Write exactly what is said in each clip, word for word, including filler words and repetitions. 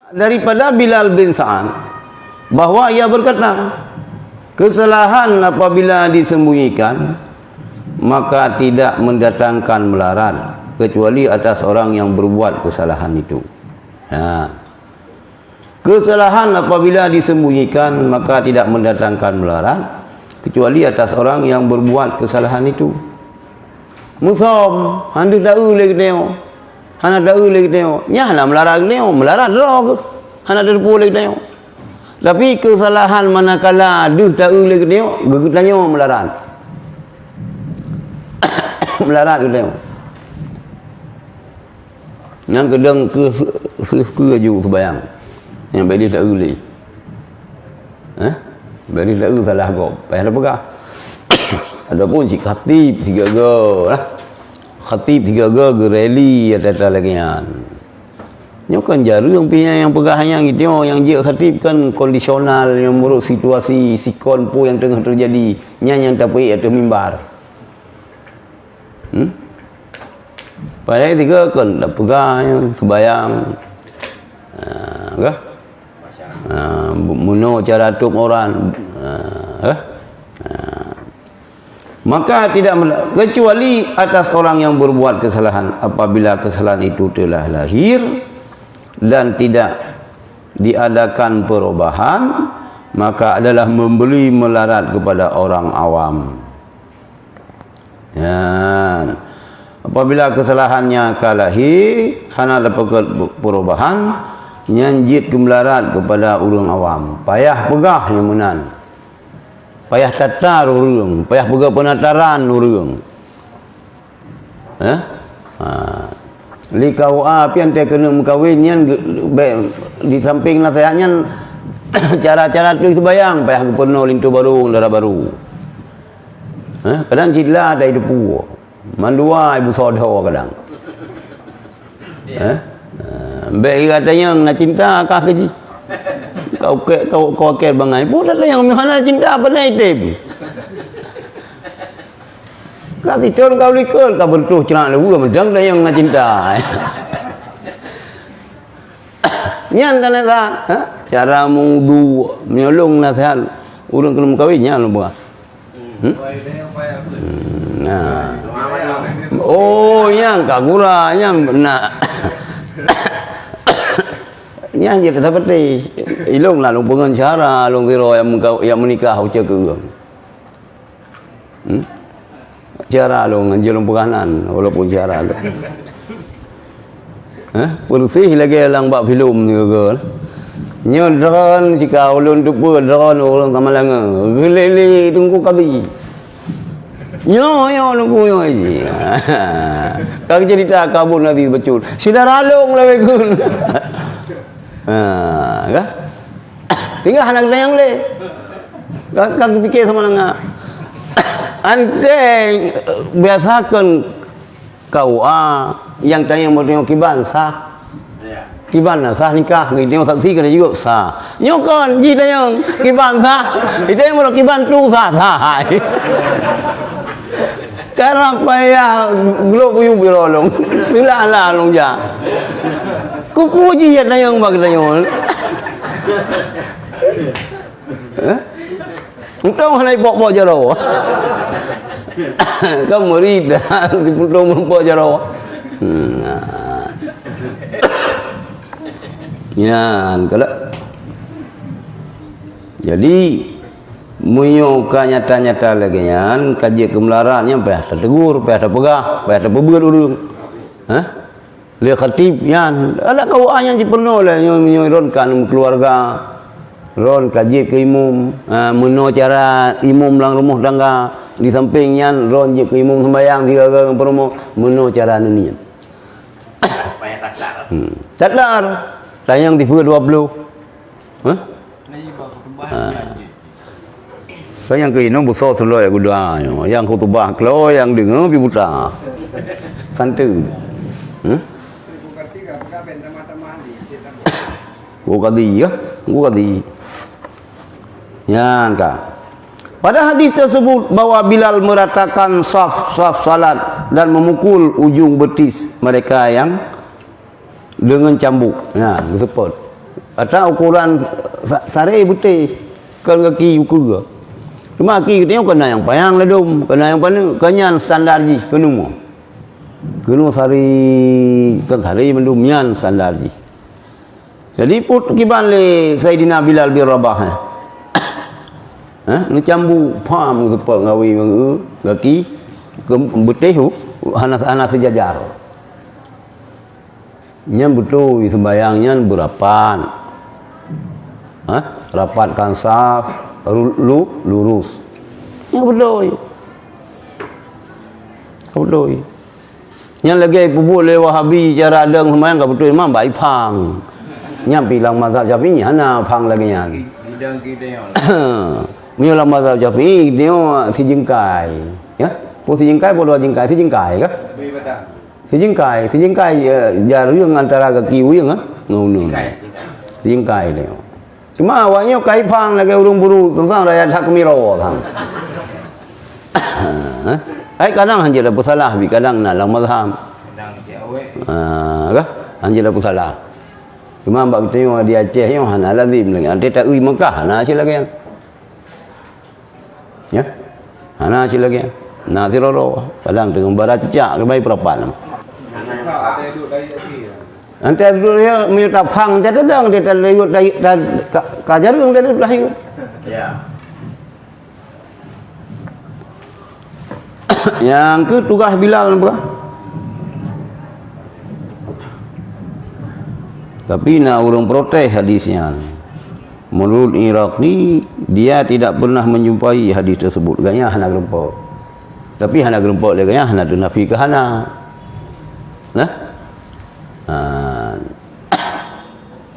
Daripada Bilal bin Sa'ad, bahwa ia berkata, "Kesalahan apabila disembunyikan, maka tidak mendatangkan melarat, kecuali atas orang yang berbuat kesalahan itu." Ya. Kesalahan apabila disembunyikan, maka tidak mendatangkan melarat, kecuali atas orang yang berbuat kesalahan itu. Musom, hana deuh taeu lé geutanyoe. Hana taeu lé geutanyoe. Nyan hana meularat geutanyoe, meularat droe geuh. Hana tateupeue lé geutanyoe. Tapi keusalahan manakala deuh taeu lé geutanyoe, geu-, geutanyoe meularat. Meularat geutanyoe. Nyang keudong keu se-, se-, keu aju seubayang. Nyang bèk deuh taeu lé. Eh? Bèk deuh taeu salah gob. Payah tapeugah. Adapun cit khatib sigoe-goe lah. Khatib sigoe-goe geureli ata-ata lagèe nyan. Nyoe kan jareueng pih nyang peugah nyan gitu, nyang jeuet khatib kan kondisional, nyang meunurot situasi sikon peue nyang teungoh teujadi. Nyan nyang tapeuék ateueh mimbar. Hmm? Padahai tiga kan dak peugah nyan seubayang. Ah, kah? Ah, bu-, meunoe cara tôb orang. Ah, kah? Ah. Maka tidak mela-, kecuali atas orang yang berbuat kesalahan. Apabila kesalahan itu telah lahir dan tidak diadakan perubahan, maka adalah memberi melarat kepada orang awam. Nyan. Apabila keusalahannya ka lahé, hana tapeubuet perubahan, nyan jeuet keu meularat keupada ureuëng awam. Payah peugah nyang meunan. Payah tatar ureuëng, payah peugah peunataran ureuëng. Eh? Ha. Li K U A pian teuh keuneuk meukawen nyan ge-, bèk di sampéng naseuhat nyan cara-cara tuléh seubayang payah geupeurunoe linto barô, dara barô. Eh? Kadang cit la dai deupue. Mandua ibu sodo kadang. Eh? Ha. Bèk iga tanyong na cinta kah keu jih. Kau ke, kau, kau ke bangai. Pun tanyong meuhana cinta apa na item. Ka sithon ka likot, ka beureutoh ceurak leuweue, meudang dayang na cinta. Nyan tanda, ha? Cara meuwudu, meunyoe lôn naseuhat ureuëng keuneuk meukawen, nyan lôn peugah. Hmm? Hmm, nah. Oh, nyan ka gura, nyan na. Nyan jeuet seperti ilôn lalu pengen cara lôn kira yang meuka-, yang menikah ucap ke ureuëng. Hmm? Cara lôn ngon jeuet lôn peugah nan, walaupun cara lôn. Hah? Peureuseh lagèe lam bak filem nyoe kan. Nyoe drone sika ulôn teupeue drone ureuëng Samalanga. Geulele Teungku Kadhi. Nyoe, nyoe Teungku nyoe. Ka cerita kabut nanti becut. Sida ralong lawé gun. Ha, kan? Tinggal hana geutanyoe lé. Ka, ka geupiké sama nanga. Andai biasakan K U A nyang tanyong meutanyong kiban sah. Kiban na sah nikah, geutanyoe saksi keunan jaweueb sah. Nyoe kon jitanyong kiban sah. Itanyong meutanyong kiban tu sah, sah hai. Karab payah glok kuyup biro lôn. Bila lah lôn jak. Kupuji ya tanyong bak tanyong. Eh? Untông hana ipok-pok jaroe. Kan murit dah, untông meupok jaroe. Hmm, nah. Nyan, kalau. Jadi, meunyoe ka nyata-nyata lagèe nyan, ka jeuet keu meularat nyan payah tategur, payah tapeugah, payah tapeubuet ureuëng. Hah? Lé khatib nyan, adak K U A nyan jipeurunoe lé nyoe, nyoe ron ka aneuk keuluwarga, ron ka jeuet keu imum, ha, meunoe cara imum lam rumoh tangga, di sampéng nyan ron jeuet keu imum seumbahyang sigaga ngon peurumoh, meunoe cara aneuk nyan. Payah tatar. Hmm. Tatar, tanyong tipe dua puluh. Hah? Ha. Kan nyang keunoe busoe seulôi guda nyoe, nyang khutubah klo nyang deungoe pih buta. Santeun. Hmm? Guru Kadhi, ya? Guru Kadhi. Nyan ka. Pada hadis tersebut bahwa Bilal meratakan saf-saf salat dan memukul ujung betis mereka yang dengan cambuk. Nah, geuseupôt. Ata ukuran sa-, saré beuteh, kon gaki ukeue. Cuma gaki geutanyoe kon na nyang panyang ladôm, kon na nyang paneuk, kon nyan standar jih, keuneuk. Keuneuk saré, kon saré mandum nyan standar jih. Jadi, peukiban lé Saidina Bilal bin Rabah, eh? Eh, neucambu, pam, geupok ngawi, gaki, ke-, beuteh, hana, hana seujajar. Nyan beutôi, seumbahyang nyan beurapat. Hah? Rapatkan saf, ru-, lu-, lurus. Nyan beutôi. Beutôi. Nyan lagèe peubuet lé Wahabi cara dong seumbahyang ka beutôi, memang bak iphang. Nyan pi lam mazhab Syafi'i hana phang lagèe nyan. Meunyoe lam mazhab Syafi'i, nyoe sijeungkai. Ya? Peue sijeungkai, peue dua jeungkai, sijeungkai ka? Sijeungkai, sijeungkai, eh, jareueng antara gaki uyueng, eh, ngon uneun. Sijeungkai dia. Cuma awak nyoe ka iphang lagèe ureueng buru, teuntang rakyat hak keumiroe sang. Eh? Ai kadang hanjeuet tapeusalah, bi kadang na lam mazhab. Ah, kah? Hanjeuet tapeusalah. Cuma bak geutanyoe di Aceh nyoe hana lazim lagèe. Até ta-eu Mekah hana cit lagèe nyan. Ya. Hana cit lagèe. Na sidroe-droe. Kadang teungoh bara cicak keubai peurapat. Nanti duduk dia, meunyoe taphang, nanti tadong, dia talewat, ta-, ta-, ka, ka jareueng dia talewat. Ya. Nyang keu tugaih Bilal peugah. Tapi na ureueng protes hadis nyan. Menurut Iraqi, dia tidak pernah menjumpai hadis tersebut. Gobnyan hana geureumpok. Tapi hana geureumpok lé gobnyan hana teunafi keu hana. Nah? Ha.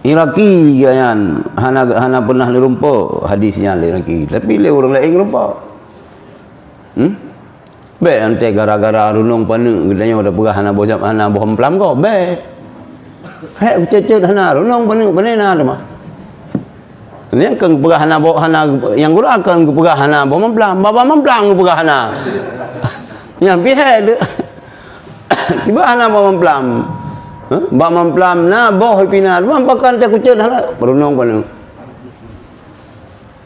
Iraqi gobnyan hana, hana pernah geureumpok hadis nyan lé Iraqi. Tapi lé ureueng laén geureumpok. Hmm? Bèk, anté gara-gara runong paneuk geutanyoe tapeugah hana boh, hana boh mamplam gob, bèk. Hék, ceuceuet hana runong paneuk, pane na teuma. Nyan kon geupeugah hana boh, hana, nyang gura kon geupeugah hana boh mamplam, bak, bak mamplam geupeugah hana. Nyan pih hék tu. Kiban hana bak mamplam. Hah? Bak mamplam na boh pih na, teuma pakon taceuceuet hana runong paneuk.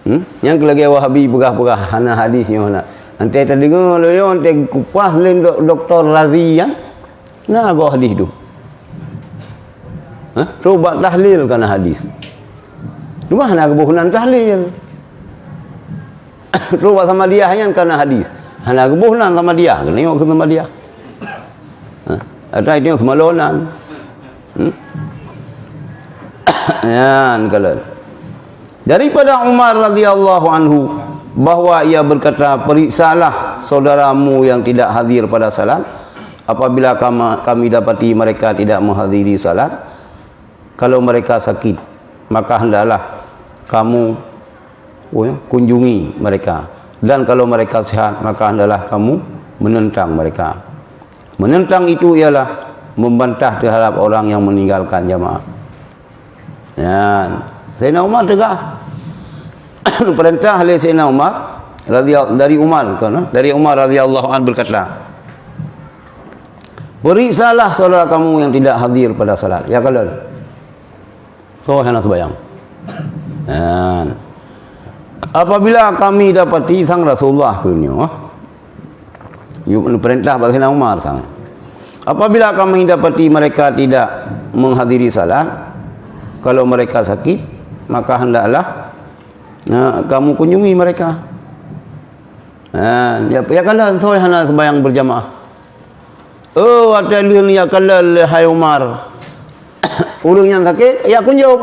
Hmm? Nyang keu lagèe Wahabi peugah-peugah hana hadis nyoe hana. Anté tadeungoe lé nyoe, anté kupas lé dok-, Doktor Razi nyan. Na goh hadis tu. Hah? Trok bak tahlil kana hadis. Cuma hana geuboh nan tahlil. Trok bak Samadiyah nyan kana hadis. Hana geuboh nan Samadiyah, keuneuk keu Samadiyah. Hah? Ata itu Samalon nan. Hmm? Nyan kalon. Daripada Umar radhiyallahu anhu, bahwa ia berkata, "Periksalah saudaramu yang tidak hadir pada salat, apabila kama-, kami dapati mereka tidak menghadiri salat, kalau mereka sakit, maka hendaklah kamu, oh ya, kunjungi mereka. Dan kalau mereka sehat, maka hendaklah kamu menentang mereka." Menentang itu ialah membantah terhadap orang yang meninggalkan jamaah. Nyan, Saidina Umar teugah. Perintah lé Saidina Umar, radhiya-, dari Umar, kan, dari Umar radhiyallahu anhu berkata, "Periksalah saudara kamu yang tidak hadir pada salat." Ya, kalon. Soe hana sembahyang. Nyan. Apabila kami dapati sang Rasulullah keuh nyoe, yue perintah bak Saidina Umar sang. Apabila kami dapati mereka tidak menghadiri salat, kalau mereka sakit, maka hendaklah, ha, kamu kunjungi mereka. Ha, ya, ya kalon soe hana sembahyang berjamaah. Oh, watèe lheueh nyan kalon lé hai Umar. Ureueng nyang sakét, ya kunjong.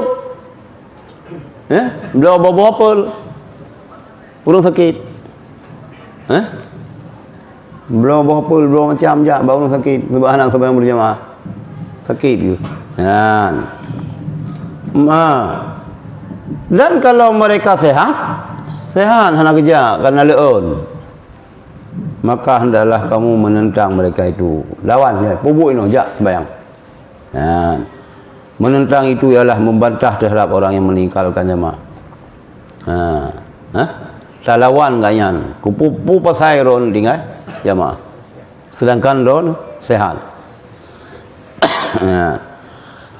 Eh, bloe boh-boh apel. Ureueng sakét. Eh? Bloe boh apel, bloe macam jak bak ureueng sakét. Sebab hana sembahyang berjamaah. Sakét ke? Nyan. Ma. Dan kalau mereka sehat, sehat hana geujak, kana leuôn. Maka hendaklah kamu menentang mereka itu. Lawan dia, peubuet inoe, jak sembahyang. Ha. Menentang itu ialah membantah terhadap orang yang meninggalkan jamaah. Ha. Ha? Talawan gobnyan. Keu peue, peue pasai droen tinggai jamaah. Sedangkan droen sehat. Ha.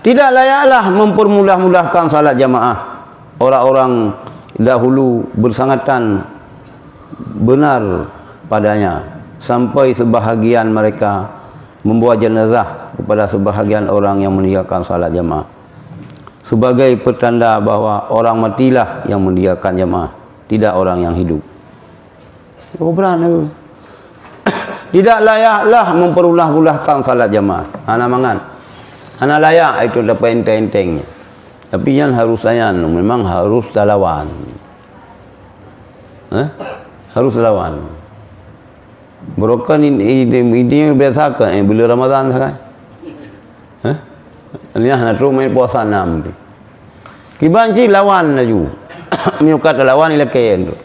Tidak layaklah mempermudah-mudahkan salat jamaah orang-orang dahulu bersangatan benar padanya, sampai sebahagian mereka membawa jenazah kepada sebahagian orang yang meninggalkan salat jamaah, sebagai pertanda bahwa orang matilah yang meninggalkan jamaah, tidak orang yang hidup. Oh, berat tu. Tidak layaklah mempermudah-mudahkan salat jamaah. Hana mangat. Hana layak itu dapat enteng-enteng. Tapi nyan harus sayan, memang harus talawan. Eh? Harus talawan. Barokon ini, ini, ini biasa ke, eh, bulan Ramadan sagai. Hah? Nyan hana trok meuet puasa nam pih. Kiban cit lawan laju. Meunyoe ka talawan ilakée tu.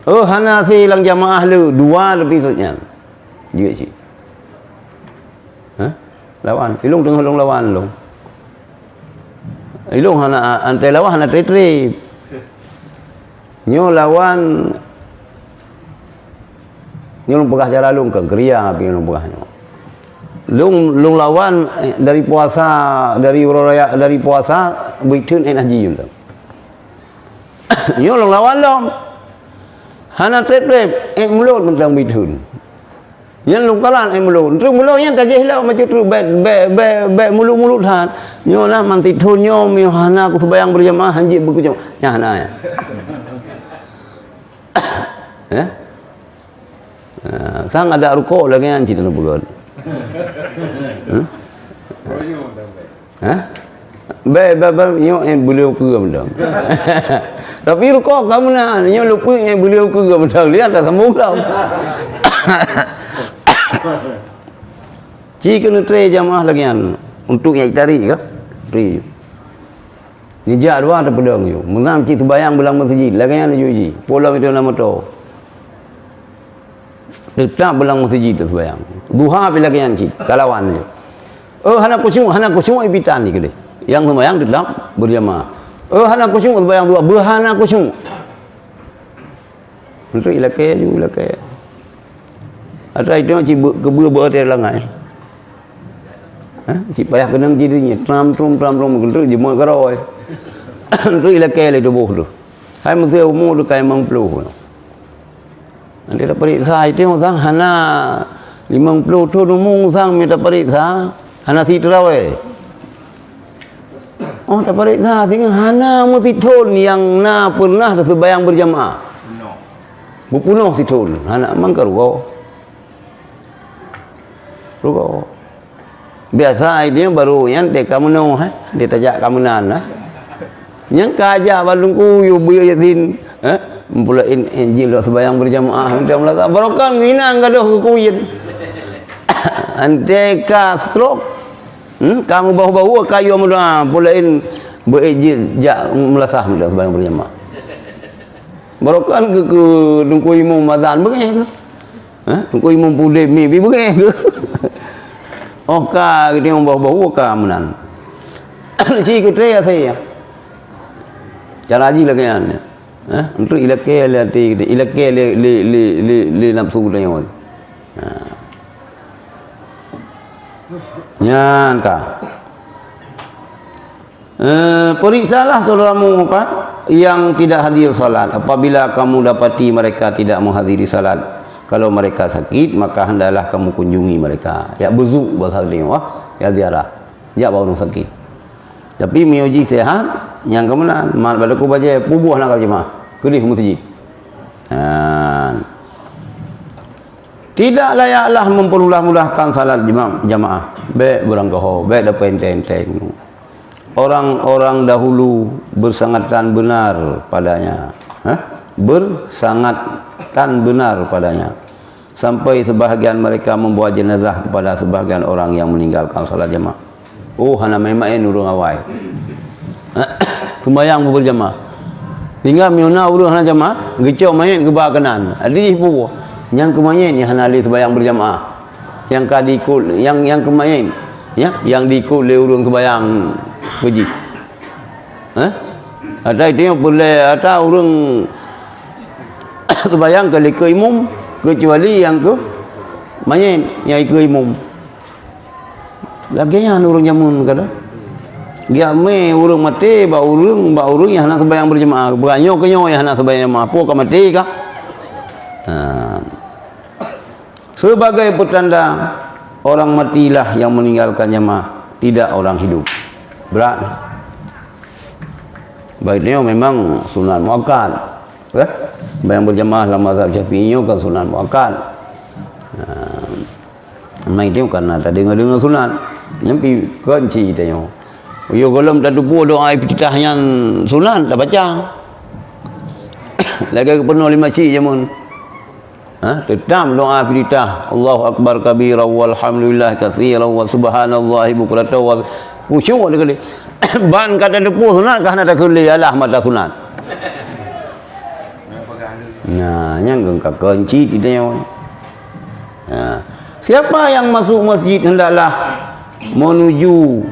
Oh, hana se lam jamaah le, dua tapi sut nyan. Jeuet cit. Hah? Lawan. Ilong teungoh lôn lawan lôn. Ilong hana, antai lawan hana treb-treb. Nyoe lawan, nyoe lôn peugah cara lôn, kon keuria pih lôn peugah nyoe. Lôn, lôn lawan, eh, dari puasa, dari uroe raya, dari puasa, beuitheun ék haji lôn. Nyoe lôn lawan lom. Hana treb-treb, ék mulod mantong beuitheun. Nyan lôn kalan, eh, mulod. Treuk mulod nyan tajih lom, macam treuk bèk, bèk, bèk, bèk mulod-mulod that. Nyoe nah, man sithon nyoe, meuhana ku seubayang beurjamaah, hanjeuet beukeujong. Nyan hana, ya. Eh? Ah, sang ada rukok lagèe nyan cit na peugöt. Hmm? Hah? Bèk, bèk, bèk, nyoe, eh, beuleue keue mantong. Tapi rukok ka meunan, nyoe lupeue, eh, beuleue keue mantong. Lihat dah sambung dah. Ci keuneuk tré jamaah lagèe nyan. Untuk nyang tarik ka? Tré. Nijak dua teupeudong ju. Meunan ci seubayang beulang meuseujid. Lagèe nyan laju ji. Pulang itu nama to. Teutap beulang meuseujid teuseumayang. Duha pih lagèe nyan cit, kalawan nyoe. Oh, hana khusyuk, hana khusyuk, ipitan ni keudeh. Nyang seumayang teutap beurjamaah. Oh, hana khusyuk, seumayang duha, beuhana khusyuk. Untuk ilakée ju, ilakée. Atra itu cit beu-, keubeu beu até langai. Ha? Cit payah keunong cit nyan. Tram, trum, tram, trum, keuneuk jeuet meukeurôi. Untuk ilakée lé tuboh tu. Hai meuseu umu tu ka limong ploh. Nanti tapareksa, itu sang hana limong ploh thon umu sang meu tapareksa, hana sit teurawée. Oh, tapareksa, sehingga hana meusithon nyang na pernah teuseubayang beurjamaah. Beupunoh sithon, hana mangka rugoe. Rugoe. Biasa idéh baru nyan teuka meunoe, eh, di tajak ka meunan, eh. Nyang ka jak bak Teungku yue beu yasin, eh, meupeulaén, eh, jih lôn seubayang beurjamaah, meudah meulah barokah nginan gadoh keu kuyen. Antée ka stroke, hmm, ka meubahua-bahua ka yue meudoa, meupeulaén beu jih jak meulasah meudah seubayang beurjamaah. Barokah keu, keu Teungku Imum Mazan beungéh keu. Ha? Teungku Imum Pudeb mi bi beungéh keu. Oh ka geutanyoe boh-boh ka meunan. Ci keutré asai. Cara jih lagèe nyan. Ha? Untuk ilakée lé até, ilakée lé, lé, lé, lé, lé nafsu geutanyoe. Ha. Nyan ka. Eh, periksalah saudaramu, apa, yang tidak hadir salat. Apabila kamu dapati mereka tidak menghadiri salat, kalau mereka sakit, maka hendaklah kamu kunjungi mereka. Ya, buzuk bahasa dia, wah, ya, ziarah. Ya, bak ureuëng sakit. Tapi meunyoe jih sehat, nyang keumeunang, mat bak teungku bajée, puboh lam jemaah. Keudeh meuseujid. Ha. Tidak layaklah mempermudah-mudahkan salat jema-, jamaah. Bèk beurangkaho, bèk dapeuenteng-enteng. Orang-orang dahulu bersangatan benar padanya. Hah? Bersangatan benar padanya. Sampai sebahagian mereka membawa jenazah kepada sebahagian orang yang meninggalkan salat jamaah. Oh, hana maén-maén ureuëng awai. Seumayang beurjamaah. Sehingga meunyoe na ureuëng hana jamaah, geucok manyét geuba keunan. Adi jih puwoe. Nyang keu manyét nyang hana lé seumayang beurjamaah. Nyang ka diikot, nyang, nyang keu manyét, ya, nyang diikot lé ureuëng seumayang beujih. Hah? Ata itu nyang peureulée ata ureuëng seumayang keu lé keu imum, keucuali nyang keu manyét nyang ikeu imum. Lagèe nyan ureueng jameun ka lheueh. Geujak mè ureueng maté bak ureueng, bak ureueng nyang hana seumayang beurjamaah. Bukan nyoe keuh nyoe nyang hana seumayang jamaah. Peue ka maté kah? Ha. Sebagai pertanda, orang matilah yang meninggalkan jamaah, tidak orang hidup. Brat. Bak tanyoe memang sunat muakkad. Eh? Seumayang beurjamaah lam mazhab Syafi'i nyoe kan sunat muakkad. Ha. Memang tanyoe karena tadeungoe-deungoe sunat. Nyan pi kunci tanyoe. Yoh gohlom tateupeue doa iftitah nyan sunat tabaca. Lagèe geupeugah lé makcik jameun. Ha, teutap doa iftitah, Allahu Akbar kabira walhamdulillah katsira wa subhanallahi bukratan wa khusyuk teukeuleh. Ban ka tateupeue sunat ka hana teukeuleh alah mata sunat. Nah, nyan keuh ka kunci kita nyoe. Nah, siapa yang masuk masjid hendaklah menuju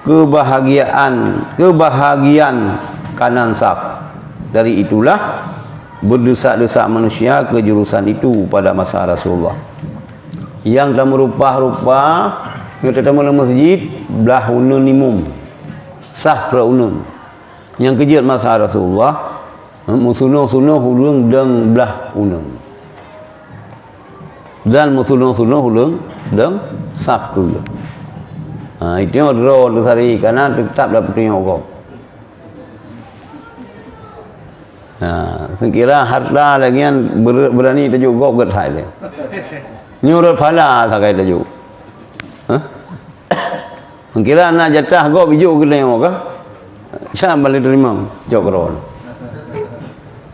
kebahagiaan, kebahagian kanan saf. Dari itulah berdesak-desak manusia ke jurusan itu pada masa Rasulullah. Nyang tameurumpah-rumpah, nyang tatamong lam masjid, blah uneun imum. Saf blah uneun. Nyang keujeuet masa Rasulullah, meusunoh-sunoh ureueng dong blah uneun. Dan meusunoh-sunoh ulôn dong saf keu. Ha, itu droe teuh sari, karena teutap lam peutunyok gob. Ha, seukira harta lagèe nyan ber-, beurani tajok gob geuthai lé. Nyoe rot phala sagai tajok. Ha? Kira na jatah gob ijok keu tanyoe kah? Siapa boleh terima? Jok keudroe.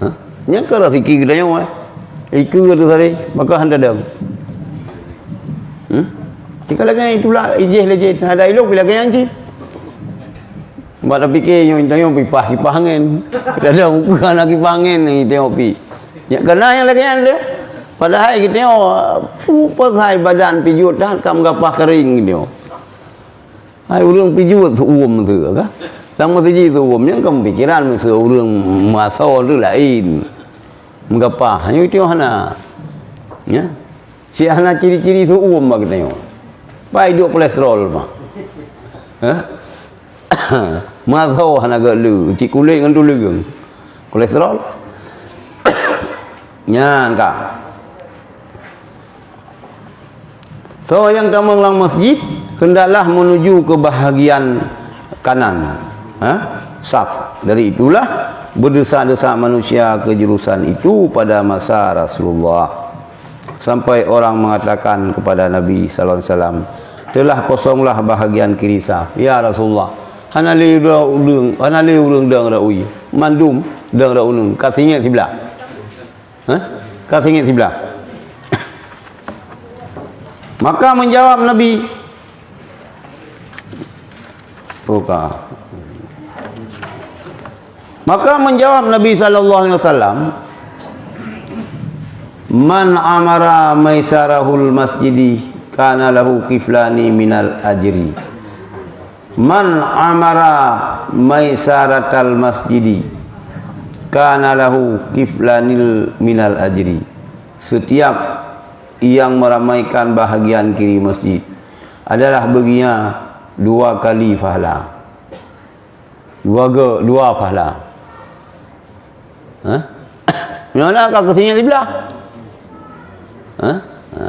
Ha? Nyan keuh rezeki keu tanyoe, eh. Ikeue tu tadi, maka hana dong. Hmm? Tika lagèe itulak ijeh lé jeh, hana ilok pih lagèe nyan cit. Bak tapike nyoe tanyoe pih pah kipah angén. Kadang ukeue hana kipah angén ni tanyoe pih. Ya, kena nyang lagèe nyan deh. Padahai geutanyoe, pu-, pasai badan pijuet that ka meugapah kering geutanyoe. Hai ureueng pijuet seuuem meuseu ka? Lam meuseujid seuuem nyan ka meupikiran meuseu ureueng meuasoe tu laén. Meugapah, nyoe itu hana. Ya. Si hana ciri-ciri seuuem bak geutanyoe. Pai duek kolesterol mah. Ha? Meuasoe hana geuh le, cit kulét ngon tuleueng. Kolesterol. Nyan ka. Soe nyang tamong lam masjid, hendaklah menuju ke bahagian kanan, ha? Saf. Dari itulah berdesak-desak manusia ke jurusan itu pada masa Rasulullah. Sampai orang mengatakan kepada Nabi sallallahu alaihi wasallam, "Telah kosonglah bahagian kiri saf." "Ya Rasulullah, hana lé ureueng, hana lé ureueng dong rot uneun. Mandum dong rot uneun, ka singiet siblah." Hah? Ka singiet siblah. Maka menjawab Nabi, oh, ka. Maka menjawab Nabi sallallahu alaihi wasallam, "Man amara maisarahul masjidi kana lahu kiflani minal ajri." Man amara maisaratal masjidi kana lahu kiflanil minal ajri. Setiap yang meramaikan bahagian kiri masjid adalah baginya dua kali pahala. Dua ge, dua pahala. Hah? Nyoe na ka keu singiet siblah. Hah? Ha.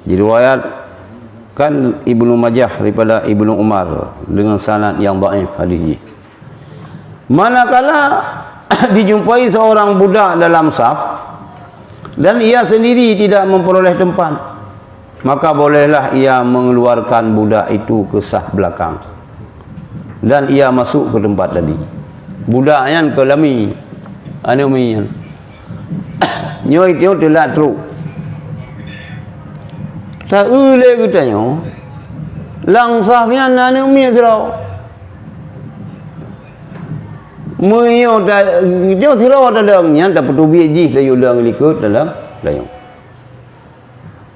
Diriwayatkan Ibnu Majah daripada Ibnu Umar dengan sanad yang dhaif hadis jih. Manakala dijumpai seorang budak dalam saf dan ia sendiri tidak memperoleh tempat, maka bolehlah ia mengeluarkan budak itu ke saf belakang dan ia masuk ke tempat tadi. Budak nyan keu lami, aneuk miet nyan. Nyoe itu teulat trok. Taeu lé geutanyoe, lam saf nyan na aneuk miet sidroe. Meunyoe ta-, nyoe sidroe tadong, nyan tapeuteubiet jih tayue dong likot dalam dayong.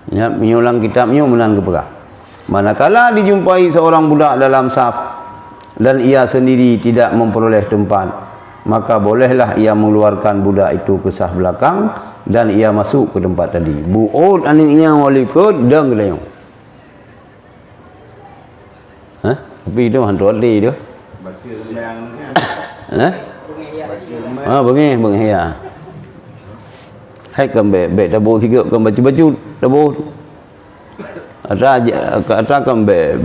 Nyan, meunyoe lam kitab nyoe meunan geupeugah. Manakala dijumpai seorang budak dalam saf dan ia sendiri tidak memperoleh tempat, maka bolehlah ia mengeluarkan budak itu ke saf belakang Dan ia masuk ke tempat tadi. Bu'ud aneuk nyan u likot dan geutanyoe. Hah? Tapi itu hantu hati tu. Hah? Ah, beungéh, beungéh ya. Hai kan bèk, bèk taboh sikok kan bacut-bacut taboh. Atra, atra kan bèk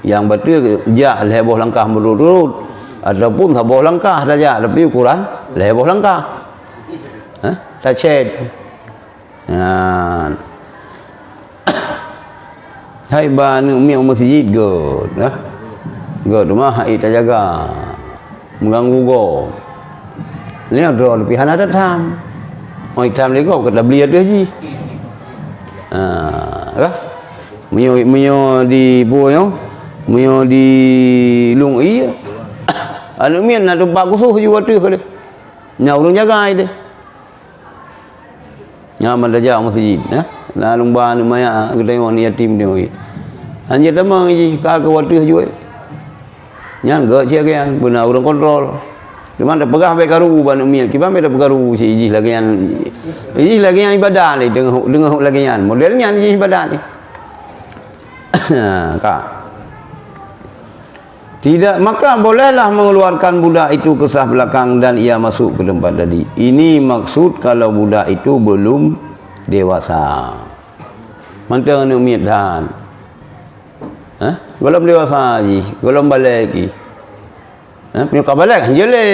nyang bateue jak lhèe boh langkah meurot-rot ataupun saboh langkah tajak tapi ukuran lhèe boh langkah. Hah? Tacet. Nyan. Hai ba aneuk miet u meuseujid göt, nah. Göt teuma hai tajaga. Meuganggu gob. Nyoe droe leupie hana tatham. Oi tham lé gob ka tabli ateueh jih. Ha, kah? Meunyoe, meunyoe di peue nyoe? Meunyoe di lông ie. Aneuk miet na teumpat khusos ju ateueh ka lé. Nyan ureueng jaga ai deh. Nyan ban tajak u meuseujid, ya. Na lôn ba aneuk manyak geutanyoe aneuk yatim nyoe. Hanjeuet tamong jih ka keu wateuh juet. Nyan gèt cit lagèe nyan, beuna ureueng kontrol. Cuma tapeugah bèk karu bak aneuk miet, kiban bèk tapeugah karu cit jih lagèe nyan. Jih lagèe nyan ibadat lé, deungoe, deungoe lagèe nyan. Model nyan jih ibadat lé. Ka. Tidak, maka bolehlah mengeluarkan budak itu ke saf belakang dan ia masuk ke tempat tadi. Ini maksud kalau budak itu belum dewasa. Mantong aneuk miet that. Hah? Gohlom dewasa jih, gohlom balèe jih. Hah? Meunyoe ka balèe, kan jeulé.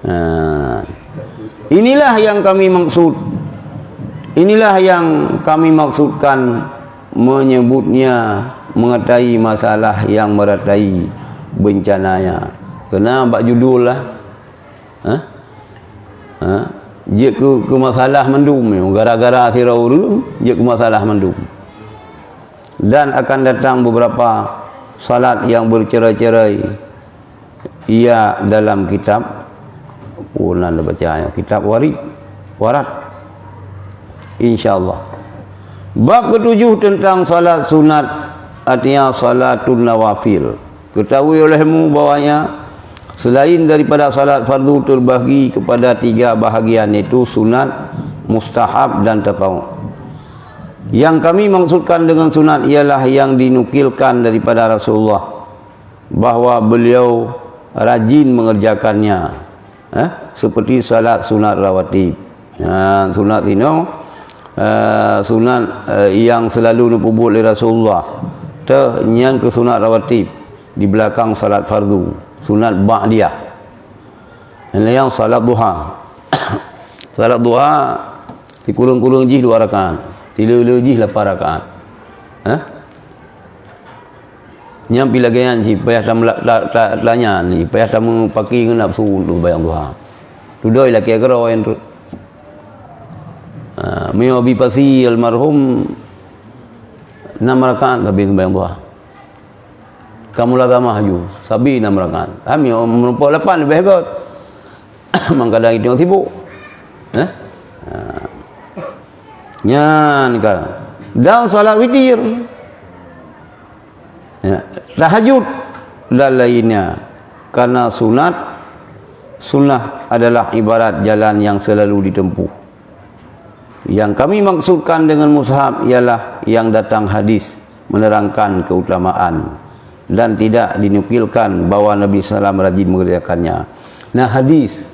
Ha. Inilah yang kami maksud. Inilah yang kami maksudkan menyebutnya mengatai masalah yang meratai bencananya. Kena bak judul lah. Ha? Ha? Jeuet keu, keu masalah mandum, gara-gara sidroe ureueng, jeuet keu masalah mandum. Dan akan datang beberapa salat yang bercerai-cerai. Ia dalam kitab, oh, nan baca, kitab Warid, Warat. Insya Allah. Bab ketujuh tentang salat sunat, artinya salatun nawafil. Ketahui olehmu bahwanya selain daripada salat fardu terbagi kepada tiga bahagian, yaitu sunat, mustahab, dan tatawwu. Yang kami maksudkan dengan sunat ialah yang dinukilkan daripada Rasulullah bahwa beliau rajin mengerjakannya, eh, seperti salat sunat rawatib. Ha, sunat inoe, eh, sunat, eh, yang selalu neupeubuet lé Rasulullah. Teuh nyan keu sunat rawatib di belakang salat fardu, sunat ba'diyah. Nyang salat duha. Salat duha sikureueng-kureueng jih dua rakaat, sileue-leue jih lapan rakaat. Hah? Nyan pih lagèe nyan cit payah tamela-, ta-, ta-, tanyan, payah tameupaki ngon nafsu untuk bayang duha. Tudoi lakèe keudroe nyan tu. Ha, meunyoe Abi Pasi almarhum enam rakaat sabe sembahyang duha. Ka mulazamah laju, sabe enam rakaat. Ha, meunyoe meurumpok lapan leubeh göt. Mangkadang itu sibuk. Eh? Ha. Nyan ka. Dan salat witir. Ya, tahajud dan lainnya. Karena sunat, sunnah adalah ibarat jalan yang selalu ditempuh. Yang kami maksudkan dengan mustahab ialah yang datang hadis menerangkan keutamaan dan tidak dinukilkan bahwa Nabi sallam rajin mengerjakannya. Nah, hadis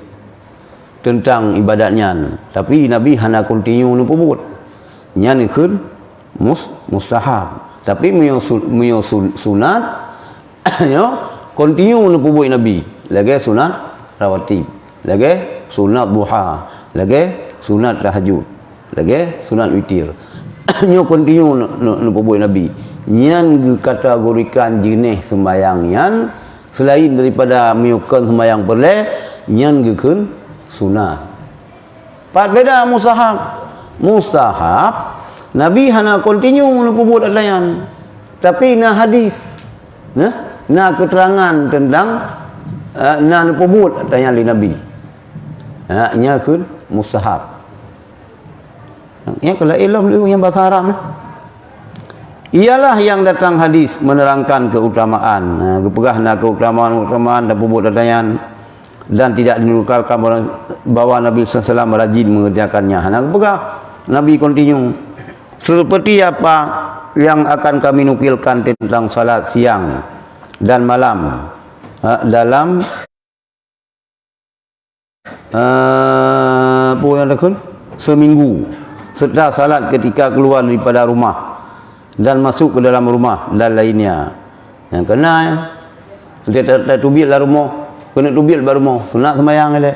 teuntang ibadat nyan, tapi Nabi hana kontinu neupeubuet. Nyan kheun mus-, mustahab. Tapi meunyoe su-, meunyoe sun-, sunat, nyoe kontinu neupeubuet Nabi, lagèe sunat rawatib, lagèe sunat duha, lagèe sunat tahajud, lagèe sunat witir. Nyoe kontinu ne-, ne-, neupeubuet Nabi. Nyan geukategorikan jeunèh sembahyang nyan Seulaén daripada meunyoe kon seumayang peureulèe, nyan geukheun sunat. Pat beda mustahab. Mustahab, Nabi hana kontinu neupeubuet ata nyan. Tapi na hadis, nah, na keuteurangan teuntang, eh, na neupeubuet ata nyan lé Nabi. Ha, nyan kheun mustahab. Nyang keu laén lom lé nyang basa Arab nyan. Ialah yang datang hadis menerangkan keutamaan. Ha, geupeugah na keutamaan-keutamaan dan peubuet ata nyan. Dan tidak dinukalkan bahwa Nabi sallallahu alaihi wasallam rajin mengerjakannya. Hana geupeugah Nabi continue. Seperti apa yang akan kami nukilkan tentang salat siang dan malam, ha, dalam, eh, apa yang ada kan? Seminggu, serta salat ketika keluar daripada rumah dan masuk ke dalam rumah dan lainnya. Nyang keunan, ya. Anté ta-, tateubiet lam rumoh, keuneuk teubiet bak rumoh, sunat seumayang ilée.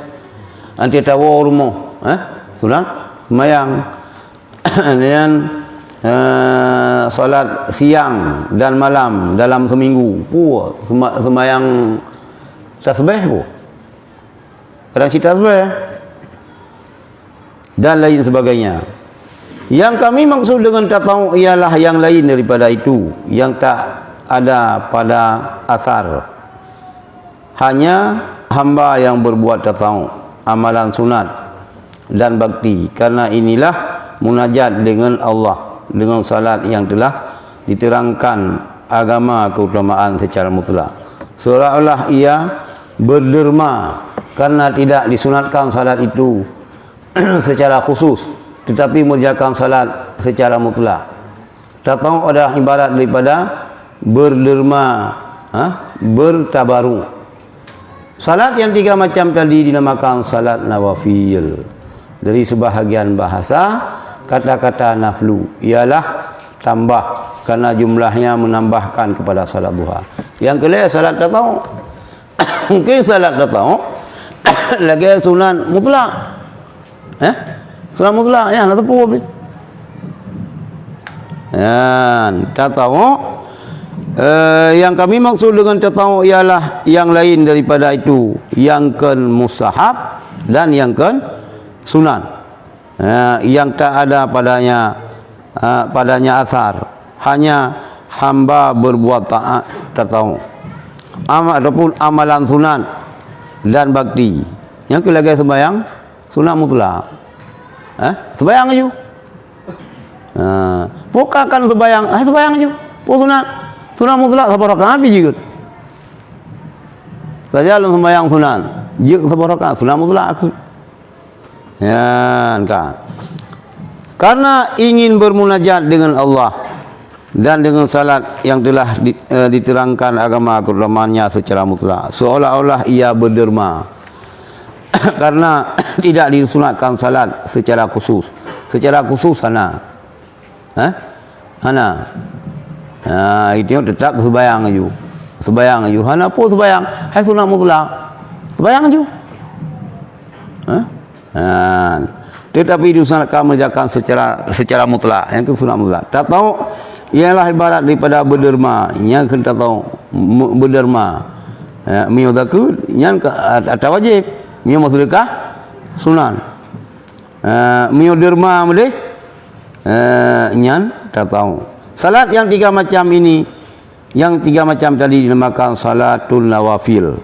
Anté tawoe rumoh, eh, sunat seumayang. Nyan, eh, salat siang dan malam dalam seminggu. Puh, sema-, seumayang tasbih puh. Kadang cit tasbih. Dan lain sebagainya. Yang kami maksud dengan tatawuk ialah yang lain daripada itu, yang tak ada pada asar. Hanya hamba yang berbuat tatawuk, amalan sunat dan bakti. Karena inilah munajat dengan Allah, dengan salat yang telah diterangkan agama keutamaan secara mutlak. Seolah-olah ia berderma karena tidak disunatkan salat itu secara khusus, tetapi mengerjakan salat secara mutlak. Tatawuk adalah ibarat daripada berderma, ha, bertabaruk. Salat yang tiga macam tadi dinamakan salat nawafil. Dari sebahagian bahasa, kata-kata naflu ialah tambah, karena jumlahnya menambahkan kepada salat duha. Yang kelima, salat tatawuk. Mungkin salat tatawuk lagée sunat mutlak. Eh? Sunat mutlak, ya, na teupeu. Yan, tatawuk, eh, yang kami maksud dengan tatawuk ialah yang lain daripada itu, yang kon mustahab dan yang kon sunat. Eh, yang tak ada padanya, eh, padanya asar. Hanya hamba berbuat taat tatawuk. Ama-, ataupun amalan sunat dan bakti. Nyang keu lagée sembahyang sunat mutlak. Eh, sembahyang aju. Ha, bukan kan sembahyang, eh, sembahyang aju. Pun sunat, sunat mutlak saboh rakaat pih jeuet. Saja lôn sembahyang sunat, jeuet saboh rakaat, sunat mutlak aku. Yan ka. Karena ingin bermunajat dengan Allah dan dengan salat yang telah di-, eh, diterangkan agama keutamaannya secara mutlak, seolah-olah ia berderma. Karena tidak disunatkan salat secara khusus. Secara khusus hana. Hah? Hana. Ha, itu tetap sembahyang aju. Sembahyang aju. Hana pun sembahyang. Hai sunat mutlak. Sembahyang aju. Ha? Ha. Tetapi disunatkan mengerjakan secara, secara mutlak. Yang itu sunat mutlak. Tatawuk ialah ibarat daripada berderma. Nyang keu tatawuk, me-, berderma. Ya, meunyoe zakeuet, nyan ka, at-, ata wajib. Meunyoe meuseudeukah, sunat. Ha, meunyoe derma meudeh, ha, nyan tatawuk. Salat yang tiga macam ini, yang tiga macam tadi dinamakan salatul nawafil.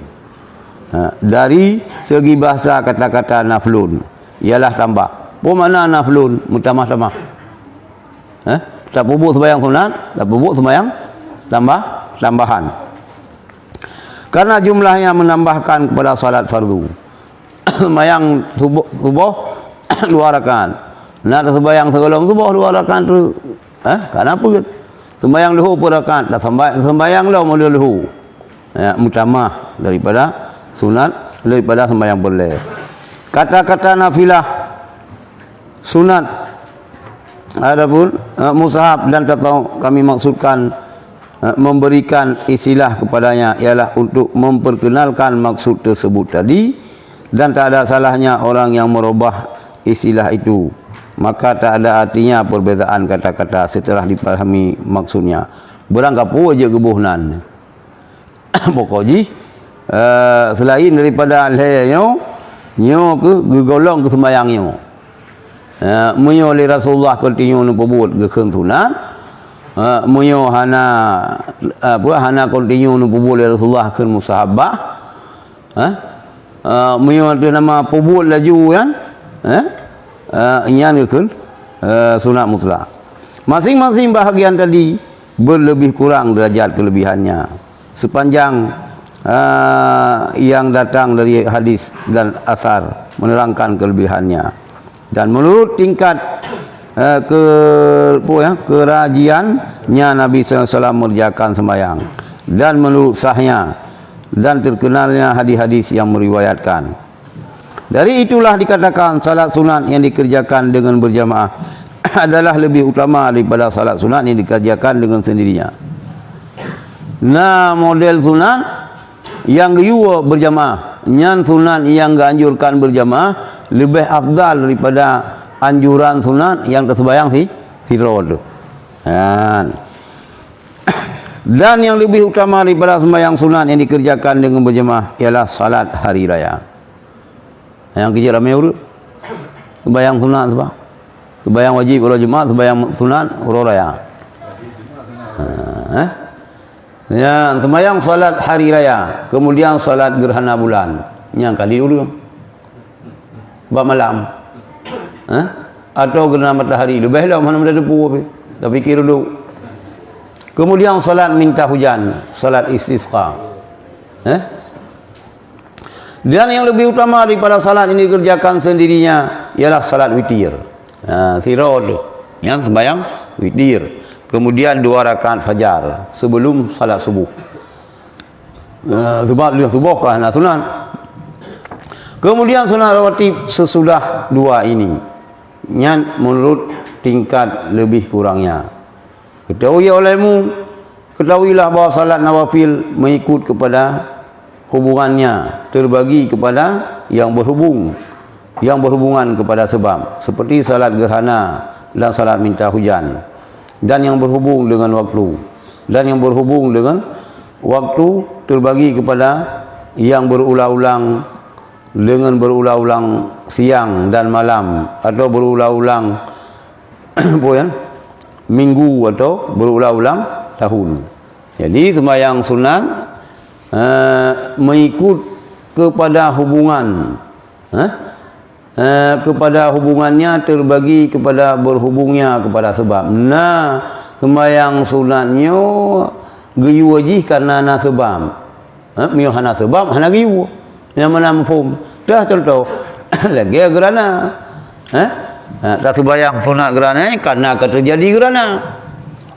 Ha, dari segi bahasa kata-kata naflun, ialah tambah. Peue makna naflun? Meutamah-tamah. Ha? Tapeubuet sembahyang sunat, tapeubuet sembahyang tambah, tambahan. Karena jumlahnya menambahkan kepada salat fardu. Sembahyang subuh, subuh dua rakaat. Na sembahyang sigohlom subuh dua rakaat tu, eh, kana peue? Sembahyang luhur peuet rakaat, dah semba-, sembahyang lom ulôn luhur. Ya, meutamah daripada sunat, daripada sembahyang peureulée. Kata-kata nafilah, sunat, adapun, eh, mustahab dan tatawuk kami maksudkan, eh, memberikan istilah kepadanya ialah untuk memperkenalkan maksud tersebut tadi, dan tak ada salahnya orang yang merubah istilah itu. Maka tak ada artinya perbezaan kata-kata setelah dipahami maksudnya. Beurangkapeue jeuet geuboh nan. Pokok jih, eh, selain daripada lhée nyoe, nyoe keuh geugolong keu sembahyang nyoe. Eh, meunyoe lé Rasulullah continue neupeubuet geukheun sunat, eh, meunyoe hana, eh, apa, hana continue neupeubuet lé Rasulullah kheun mustahabah, eh, eh, meunyoe teuh nama peubuet laju nyan, eh, eh, nyan geukheun, eh, sunat mutlak. Masing-masing bahagian tadi berlebih kurang derajat kelebihannya. Sepanjang ah, yang datang dari hadis dan asar menerangkan kelebihannya. Dan menurut tingkat, eh, ke, apa ya, kerajiannya Nabi sallallahu alaihi wasallam mengerjakan sembahyang, dan menurut sahnya dan terkenalnya hadis-hadis yang meriwayatkan. Dari itulah dikatakan salat sunat yang dikerjakan dengan berjamaah adalah lebih utama daripada salat sunat yang dikerjakan dengan sendirinya. Nah, model sunat nyang geuyue berjamaah, nyan sunat nyang geuanjurkan berjamaah leubeh afdal daripada anjuran sunat nyang teuseumbahyang si, sidroe tu. Nyan. Dan yang lebih utama daripada sembahyang sunat yang dikerjakan dengan berjamaah ialah salat hari raya. Nyang keu jeuet ramé ureuëng. Sembahyang sunat sebab. Sembahyang wajib uroe Jumat, sembahyang sunat uroe raya. Ha, eh? Ya, sembahyang salat hari raya, kemudian salat gerhana bulan. Nyang kali ureuëng. Bak malam. Eh? Atau gerhana matahari, leubeh lom hana mudah teupeu pih. Tapikir dulu. Kemudian salat minta hujan, salat istisqa. Eh? Dan yang lebih utama daripada salat yang dikerjakan sendirinya ialah salat witir. Ha, sidroe tu. Nyang sembahyang witir. Kemudian dua rakaat fajar sebelum salat subuh. Ha, sebab lheueh suboh ka hana sunat. Kemudian sunat rawatib sesudah dua ini. Nyan menurut tingkat lebih kurangnya. Ketahui olehmu, ketahuilah bahwa salat nawafil mengikut kepada hubungannya, terbagi kepada yang berhubung, yang berhubungan kepada sebab, seperti salat gerhana dan salat minta hujan, dan yang berhubung dengan waktu, dan yang berhubung dengan waktu terbagi kepada yang berulang-ulang dengan berulang-ulang siang dan malam, atau berulang-ulang apa ya, minggu atau berulang-ulang tahun. Jadi sembahyang sunat, eh, mengikut kepada hubungan, eh, eh, kepada hubungannya terbagi kepada berhubungnya kepada sebab. Nah, sembahyang sunat nyoe geuyue jih karena na sebab. Ha, meunyoe hana sabab, hana geuyue. Nyang mana mafhum? Dah contoh, lagée geurana. Ha? Ha, taseumbahyang sunat geurana, karena ka teujadi geurana.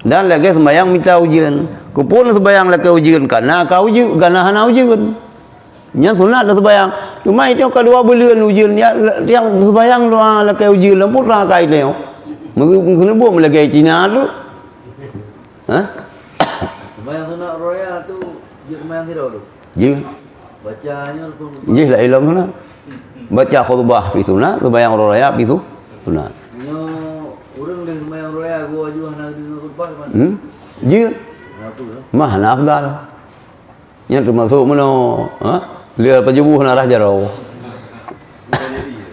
Dan lagée seumbahyang mita ujeuen. Keupeue seumbahyang lakée ujeuen? Karena ka ujeuen, karena hana ujeuen. Nyan sunat taseumbahyang. Cuma itu ka dua buleuen ujeuen, ya, tiang seumbahyang doa lakée ujeuen, lampu terang kai teuh. Meukeuneubuet meulagée Cina tu. Ha? Seumbahyang sunat raya tu, jeuet seumbahyang sidroe tu? Jeuet. Baca nyoe rukun khutbah. Jih lah ilom sunat. Baca khutbah pi sunat, seumbahyang uroe raya pi su-, sunat. Nyoe ureuëng lé seumbahyang uroe raya geuh aju hana deungoe khutbah gimana? Hmm? Jeuet. Kenapa? Mah hana afdal. Nyan teumasok meunoe, ha? Lé pajuboh hana rhah jaroe.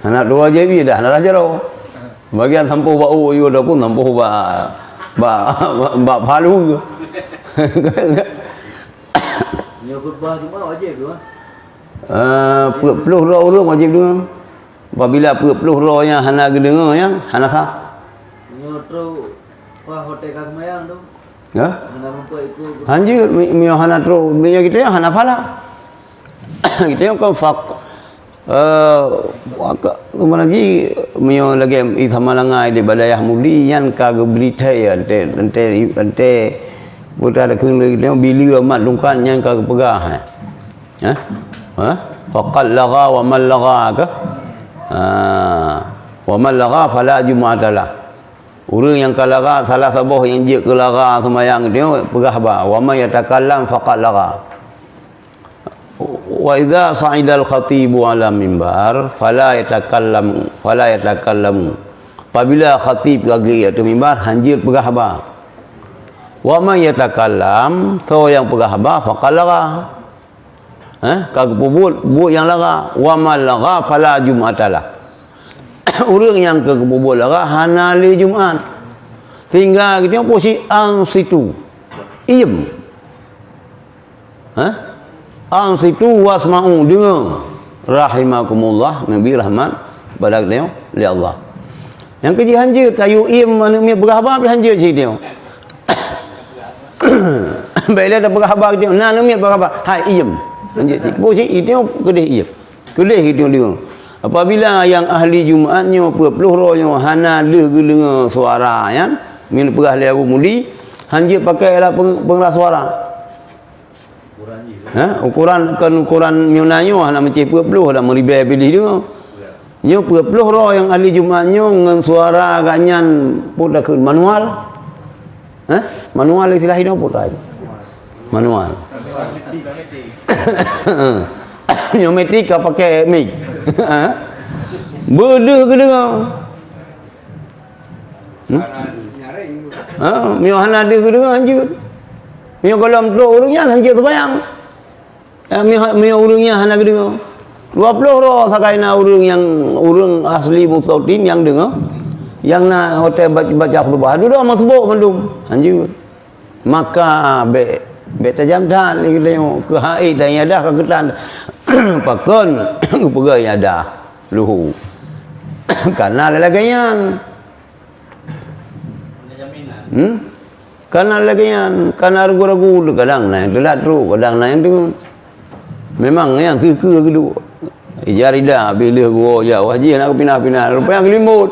Hana dua J B dah hana rhah jaroe. Bagian sampôh bak u, yue dah pun sampôh bak, bak, bak palu. Nyoe khutbah Jumat wajéb tu, ha? Eh, peuet ploh droe ureuëng wajéb deungoe. Apabila peuet ploh droe nyang hana geudeungoe nyan, hana sah. Nyoe trok paih watée ka seumayang tu. Ya? Hana meupeue ikot. Hanjeuet, mi-, meunyoe hana trok, meunyoe kitab hana pahala. Kitab kan fak-, Eh, maka, keumanagi meunyoe lagée i sama langai di badayah mudi, nyan ka geubri thée, ya, ante, ante, ante, buta ada keuneuk, bileu amat tungkat nyan ka geupeugah, eh. Eh? Eh? Faqad lagha wa man lagha ka? Ah. Wa man lagha fala jum'ata lah. Ureuëng nyang ka lagha, salah saboh nyang jeuet keu lagha seumayang nyoe, peugah ba, wa man yatakallam faqad lagha. Wa idza sa'idal khatibu 'ala mimbar fala yatakallamu, fala yatakallamu. Apabila khatib lagée ateueh mimbar, hanjeuet peugah haba. Wa man yatakallam, soe nyang peugah haba, faqad lagha. Eh, ka geupeubuet buet nyang lagha. Wa man lagha fala jum'ata lah. Ureuëng nyang ka geupeubuet lagha hana lé Jumat. Sehingga geutanyoe posisi ansitu. Iem. Ha? Ansitu wasma'u, deungoe. Rahimakumullah, Nabi rahmat bak geutanyoe lé Allah. Nyang keu jih hanjeuet, tayue iem aneuk miet peugah haba pih hanjeuet cit nyoe. Bèk lé tapeugah haba geutanyoe, na aneuk miet peugah haba, hai iem. Hanjeuet cit. Boh cit, itu keudeh iya. Keudeh itu deungoe. Apabila nyang ahli Jumat nyoe peuet ploh droe nyoe hana lheueh geudeungoe suara nyan, min peugah lé Abu Mudi, hanjeuet pakai alat peng-, pengeras suara. Ha? Ukuran, kon ukuran nyoe na nyoe, hana meucé peuet ploh, dak meuribèe pih deungoe. Nyoe peuet ploh droe nyang ahli Jumat nyoe ngon suara gobnyan peue takheun manual. Ha? Manual istilah inong peue takheun? Manual. Nyoe metik ka pakai mic. Ha? Beudeuh geudeungoe. Hmm? Ha, meunyoe hana deuh geudeungoe hanjeuet. Meunyoe gohlom trok ureueng nyan hanjeuet seumayang. Eh, meunyoe, meunyoe ureueng nyan hana geudeungoe. Dua ploh droe sakai na ureueng nyang, ureueng asli mustautin nyang deungoe. Nyang na watèe ba-, baca khutubah. Dudoe meuseubok mandum. Hanjeuet. Maka bèk, bèk tajam that lé geutanyoe. Keu hai dan iadah ka keutan. Pakon geupeugah iadah. Luhu. Kana lagèe nyan. Hmm? Kana lagèe nyan, kana ragu-ragu, kadang na nyang teulat trok, kadang na nyang deungon. Memang nyang sikeue geuduek. Ija rida, bileuh geuwoe jak, wah jih nak geupinah-pinah, rupanya geulimbot.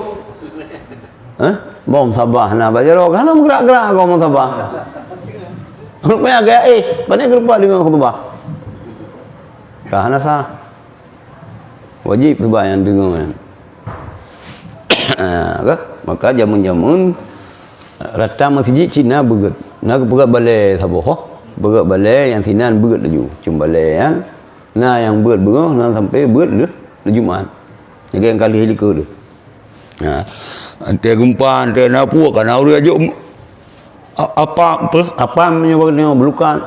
Hah? Bom sabah na bak jaroe, ka hana meugerak-gerak keu bom sabah. Rupanya gaya, eh, pane geurupa deungon khutubah. Ka hana sah. Wajéb subak nyang deungoe nyan. Ah, ka? Maka jameun-jameun rata meuseujid cit na beugét. Na geupeugét balèe saboh. Beugét balèe nyang sinan beugét laju. Cuma balèe nyan na nyang beugét beungoh, na sampai beugét lheuh, lheuh Jumat. Lagèe nyang ka lheuh likot teuh. Ha. Antée geumpa, antée na peue, ka na ureueng jok, a-, apa, apa, apa meunyoe bak nyoe beulukat,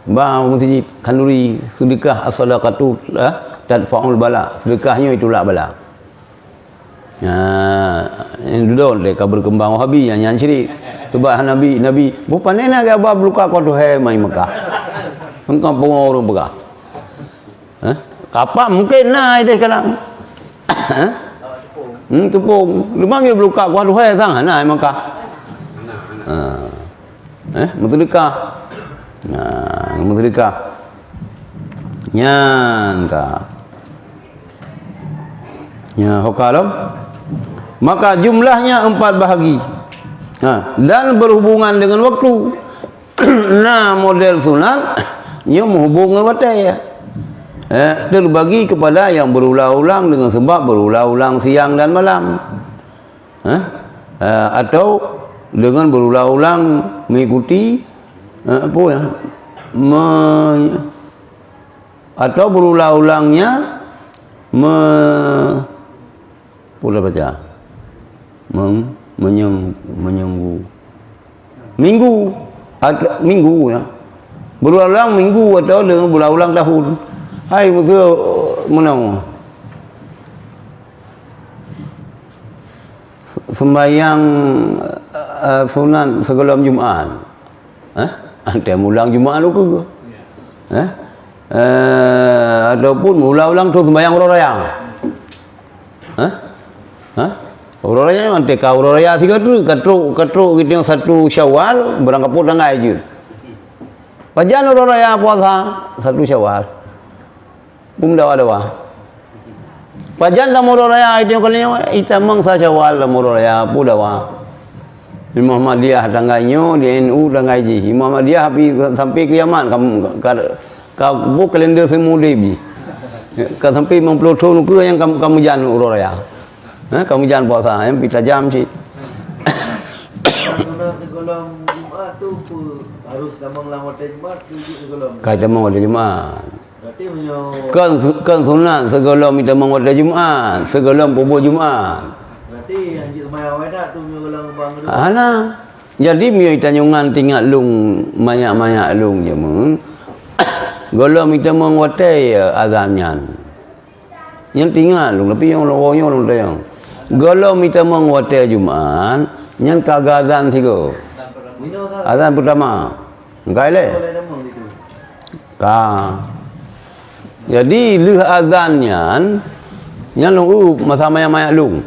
ba meuseujid khanduri, seudeukah as-sadaqatu, eh, tadfa'ul bala, seudeukah nyoe itulak bala. Ha, nyan dudoe lé ka beukeumbang Wahabi, nyan, nyan syirik. Sebab Nabi, Nabi, "Boh pané na geuba beulukat keu Tuhan mai Mekah." Engkau pungo ureueng peugah. Hah? Kapam mungken na ideh kalang. Hah? Hmm, tupông. Leumam ya beulukat kuah Tuhan sang hana i Mekah. Ha. Eh, meuseudeukah. Nah, meuseudeukah. Nyan ka. Ya, hoka lom. Maka jumlahnya empat bahagi. Ha, dan berhubungan dengan waktu. Na model sunat, nyoe meuhubong ngon watée. Eh, terbagi kepada yang berulang-ulang dengan sebab berulang-ulang siang dan malam. Eh, eh, atau dengan berulang-ulang mengikuti, eh, apa ya, me-, atau berulang-ulangnya me-, Pula baca. Meng-, menyeng-, menyenggu. Minggu. At-, minggu, ya. Berulang-ulang minggu atau dengan berulang-ulang tahun. Hai, betul, menang. Sembahyang, eh, sunat sebelum Jumat. Hah? Antée mulang Jumat tu ke? Hah? Eh, ataupun mulang-ulang tu sembahyang uroe raya. Hah? Hah? Uroe raya, antée ka uroe raya sigoe tu, ka trok, ka trok gitu satu Syawal, barang kapot tanggai jeuet. Pajan uroe raya puasa, satu Syawal. Peue dawa-dawa. Pajan lam uroe raya, itu kali nyoe, itamong sa Syawal lam uroe raya, peue dawa. Di Muhammadiyah tanggai nyoe, di N U tanggai jih. Di Muhammadiyah api sampai kiamat, kam-, ka, ka, bu kalender semua deh bi. Ka sampai lima puluh tahun ke yang kam-, kamu jan uroe raya. Ha, kamu jan puasa, yang pita jam cit. Sunat segohlom Jumat tu, pe-, harus tamong lam watée Jumat, ke jeuet segohlom? Ka tamong watée Jumat. Berarti meunyoe Kon su-, kon sunat sigohlom itamong watée Jumat, sigohlom peubuet Jumat. Berarti hanjeuet sembahyang awai that tu meunyoe gohlom bang tu? Hana. Jadi, meunyoe itanyongan tingat lôn, manyak-manyak lôn jameun, gohlom itamong watée azan nyan. Nyan tingat lôn, tapi nyang lôn, nyoe lôn tanyong. Gohlom itamong watée Jumat, nyan ka geuazan sigoe. Azan pertama. Engkai lé? Ka. Jadi, lheueh azan nyan, nyan lôn, uh, masa manyak-manyak lôn.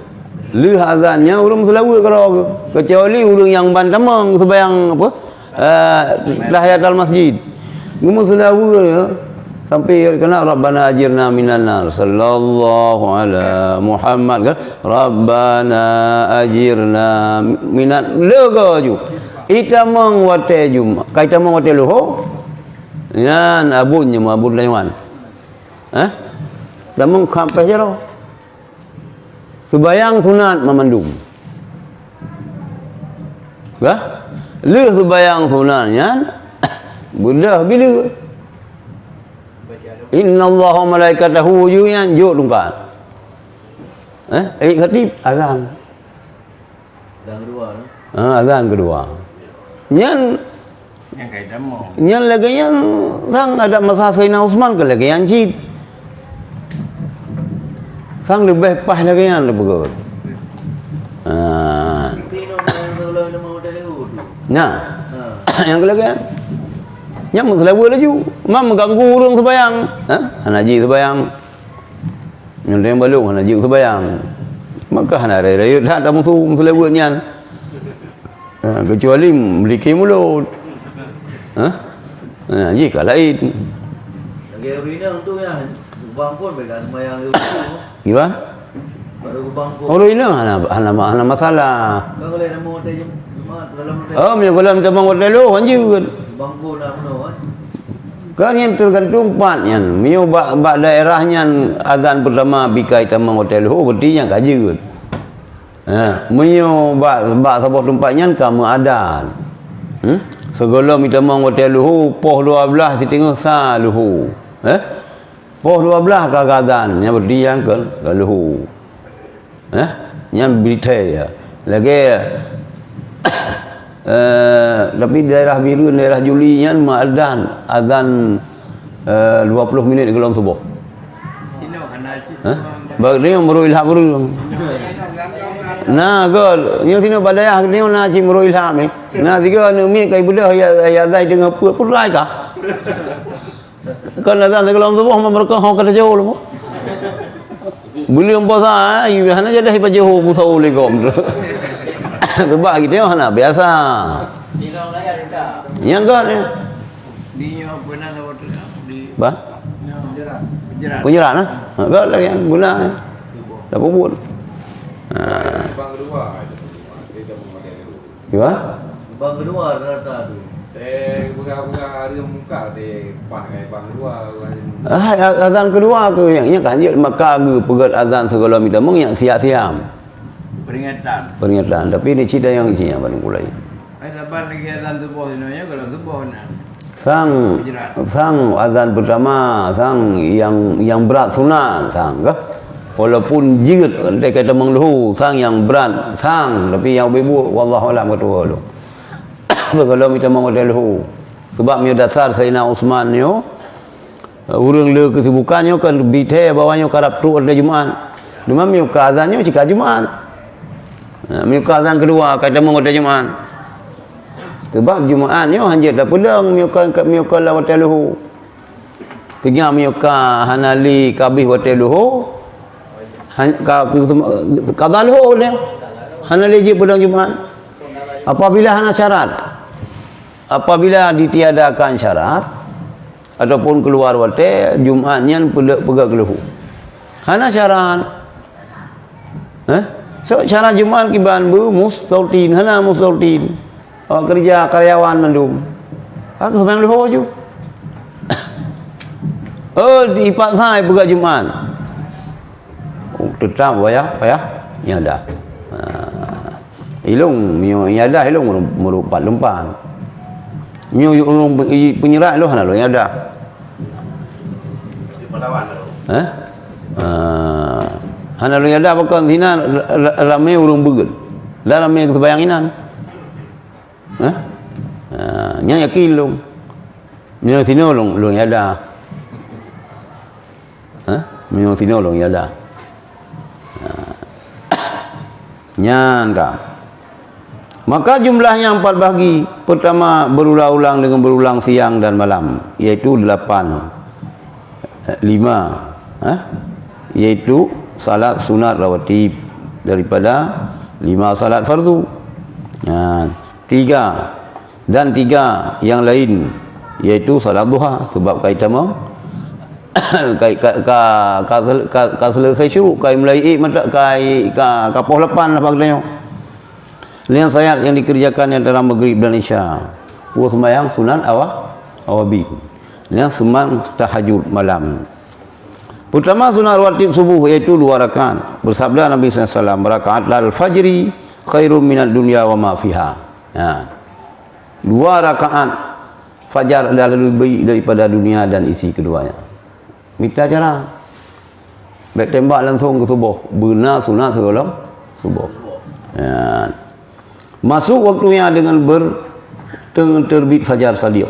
Lheueh azan nyan, ureueng meuseulaweuet keudroe, keucuali ureueng nyang ban tamong seumayang, apa, eh, tahiyatul masjid. Geumeuseulaweuet, Sampai keunan, "Rabbana ajirna minan nar." Sallallahu ala Muhammad, kan? "Rabbana ajirna minan," lega ju. Itamong watée Jumat, ka itamong watée Luho. Nyan abon nyoe, abon lewat. Eh? Tamong sampai jero. Seubayang sunat mamandum. Bah? Lheueh seubayang sunat nyan, beudôh bileue. "Innallaha wa malaikatahu," ju nyan, jok tungkat. Eh, eh, khatib, azan. Azan kedua, no? Ha, azan kedua. Nyan Nyang ka itamong. Nyan lagée nyan, sang adak masa Saidina Utsman ka lagée nyan cit. Sang leubeh paih lagée nyan leubeh. Ha. Tapi inoe nyang teulah nama hotel tu. Nah. Ha. Nyang ka lagée nyan. Nyan meuseulaweuet laju. Mam meuganggu ureuëng seubayang. Ha? Hana jih seubayang. Nyoe teuh balong hana jeuet seubayang. Maka hana rayeuk-rayeuk that tamusu meuseulaweuet nyan. Ha, keucuali meuliki mulod. Ha? Ha, jih ka laén. Lagée ureuëng inong tu nyan, ubang pun bèk ka seumayang lé ureuëng tu. Gimana? Baru ubang pun. Ureuëng inong hana, hana, hana masalah. Kan boleh nama hotel Jumat, dalam hotel. Oh, meunyoe gohlom tamong hotel lo, hanjeuet. Ubang pun nak meunoe, kan? Kan nyan teugantung pat nyan. Meunyoe bak, bak daerah nyan azan peurtama bika itamong watée luho, berarti nyan ka jeuet. Ha, meunyoe bak, bak saboh teumpat nyan ka meuadan. Hmm? Sigohlom itamong watée luho, poh dua blaih siteungoh sa luho. Eh? Poh dua blaih ka azan, nyan berarti nyan ka, ka luho. Eh, nyan bithée ya. Lagée, eh, tapi daerah Bireuen, daerah Juli nyan meuadan, azan, eh, dua puluh minit gohlom suboh. Eh? Bak nyoe meurui lhab ureuëng. Na, gol. Nyoe sinoe bak dayah nyoe na cit meurui lhab ni. Na sigoe aneuk miet kai beudôh ya, ya azan teungoh peuet, peuet rai ka. Kon azan sigohlom suboh, meureuka ho ka teujoe lom. Buleuen puasa, ai, hana jadi pajoh busa lé gom tu. Sebab kita hana biasa. Nyang ka ni. Bah? Penyerat, nah. Ha, ka lagi yang guna. Tak puput. Ha. Gimana? Bang kedua rata tu. Eh, bukan, bukan, hari muka deh, pas, eh, bang kedua, hari muka. Ah, azan kedua ke yang, yang kan dia maka ge peugét azan sigohlom itamong yang siap-siap. Peringatan. Peringatan. Tapi ni cerita yang isinya paling pulai. Eh, saban lagi azan suboh ni, ya, kalau suboh ni. Sang, Gujarat. Sang azan pertama, sang yang, yang berat sunat, sang ke? Walaupun jeuet, dia kata mengluhu, sang yang berat, sang, tapi yang ibu, wallahu alam, kata lu. Sigohlom itamong watée luho. Sebab meunyoe dasar Saidina Utsman nyoe, ureuëng le keusibukan nyoe kan bithée bahwa nyoe karab trok watée Jumat. Cuma meunyoe ka azan nyoe cit ka Jumat. Ha, meunyoe ka azan kedua ka itamong watée Jumat. Sebab Jumat nyoe hanjeuet tapeudong meunyoe ka, meunyoe ka lam watée luho. Keunyan meunyoe ka hana lé ka abéh watée luho, han-, ka, ka, ka luho lé, hana lé jeuet peudong Jumat. Apabila hana syarat, apabila ditiadakan syarat ataupun keuluar watée, Jumat nyan peuleuek peugah keu luho. Hana syarat. Eh? So, cara Jumat kiban bu mustautin, hana mustautin. Awak kerja karyawan mandum. Aku sebenang luho ju. Oh, dipaksa peugah Jumat. Oh, tetap payah, payah. Ya dah. Ha. Ilong, nyo, ya dah ilong meureupat pat lumpan. Nyo ureuëng pe-, i-, peunyerat lôn hana lôn yada. Di Palawan tu. Hah? Ah, hana lôn yada pakon sinan ra-, ra-, ramé ureuëng beugét. Dah ramé seubayang inan. Hah? Ah, nyan yakin lôn. Nyo sinoe lôn, lôn yada. Hah? Meunyoe sinoe lôn yada. Ha. Nyan ka. Maka jumlahnya empat bagi. Pertama, berulang-ulang dengan berulang siang dan malam, yaitu delapan. Eh, lima. Hah? Yaitu salat sunat rawatib daripada lima salat fardu. Ha. Tiga, dan tiga yang lain, yaitu salat duha, sebab ka itamong Ka, ka, ka, ka, ka, ka selesai syuruk, ka mulai ék mata, ka, ka, ka poh lapan lah bak tanyoe. Lheueh sayat yang dikerjakan di antara Maghrib dan Isya. Dua sembahyang sunat awa-, awabin. Lheueh sembahyang tahajud malam. Pertama sunat rawatib subuh, yaitu dua rakaat. Bersabda Nabi sallallahu alaihi wasallam, "Rakaatal fajri khairum minad dunya wa ma fiha." Ha. Dua rakaat fajar adalah lebih baik daripada dunia dan isi keduanya. Mita cara. Bèk tembak langsung keu suboh. Beuna sunat sigohlom suboh. Ya. Masuk waktunya dengan ber-, teng-, terbit fajar sadiq.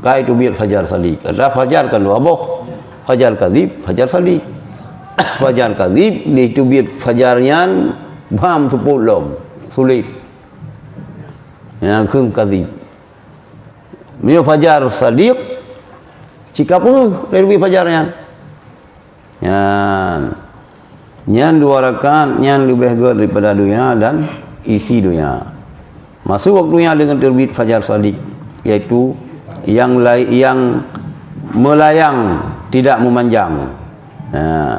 Ka teubiet fajar sadiq. Ada fajar kan dua boh. Fajar kazib, fajar sadiq. Fajar kazib, lheueh teubiet fajar nyan, bham seupôt lom. Sulet. Nyang kheun kazib. Meunyoe fajar sadiq, cit ka peungeuh lheueh teubiet fajar nyan. Nyan. Nyan dua rakaat nyan leubeh gèt daripada dunia dan isi dunia. Masuk waktunya dengan terbit fajar sadiq, yaitu yang lai-, yang melayang, tidak memanjang. Ha.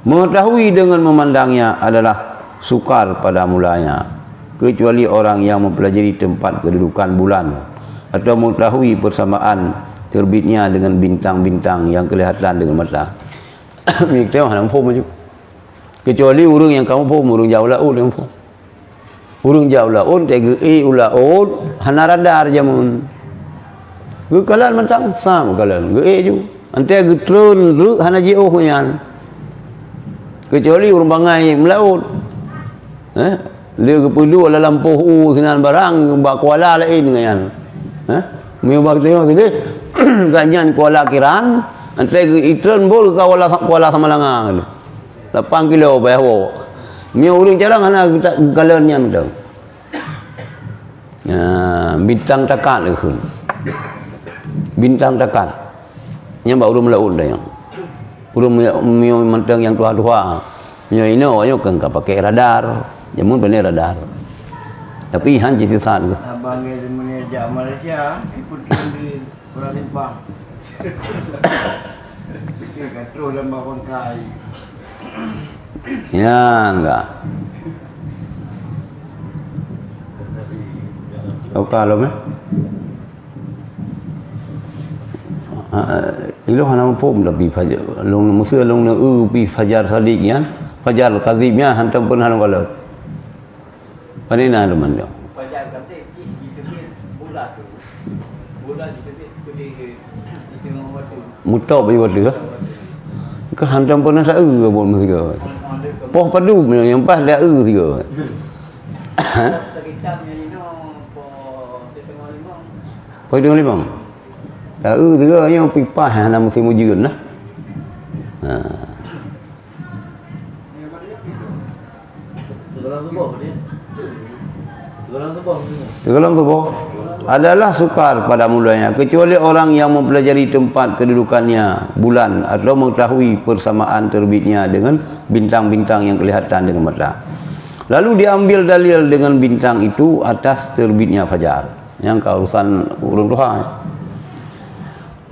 Mengetahui dengan memandangnya adalah sukar pada mulanya, kecuali orang yang mempelajari tempat kedudukan bulan atau mengetahui persamaan terbitnya dengan bintang-bintang yang kelihatan dengan mata. Meunyoe teuh hana muphom laju. Kecuali ureueng nyang ka muphom, ureueng jak u laôt nyang muphom. Ureueng jak u laôt, teuh geuék u laôt, hana radar jameun. Geukalon mantong, sam geukalon, geuék ju. Antée geutreun reuk hana jiôh nyan. Kecuali ureueng bangai meulaôt. Eh? Lé geupeudua lam lampôh u sinan barang bak kuala laén ngon nyan. Eh? Meunyoe bak tanyoe sideh, gobnyan kuala kiran, antée geu-, itreun bol kuala, kuala Samalanga. Lapan kilo payah woe. Meunyoe ureueng carông hana geuta-, geukalon nyan mantong. Ya, bintang takat lagèe kheun. Bintang takat. Nyan bak ureueng meulaôt dah nyan. Ureueng meulaôt mantong nyang tuha-tuha. Nyoe inoe awak nyoe kan ka pakai radar. Jameun pandai radar. Tapi han cit sisat ke. Abang dia semuanya jak Malaysia, ikut di Kuala Simpang. Dia ka terus dalam bawang kai. Ya, enggak. Oka lom, eh? Ha, ilôn hana muphom tapi fajar. Lôn meuseu lôn neu-eu pi fajar sadiq nyan, fajar kazib nyan hantom pernah lôn kalon. Pane na teuma nyoe? Mutôb bak watèe. Keu hantom pernah sa-eu buet meusigoe. Poh padum nyang pas da-eu sigoe. Poh teungoh limong. Da-eu sigoe nyoe pih paih hana musém ujeuen nah. Ha. Teugohlom suboh adalah sukar pada mulanya, kecuali orang yang mempelajari tempat kedudukannya bulan atau mengetahui persamaan terbitnya dengan bintang-bintang yang kelihatan dengan mata. Lalu diambil dalil dengan bintang itu atas terbitnya fajar. Nyang ka urusan ureueng tuha.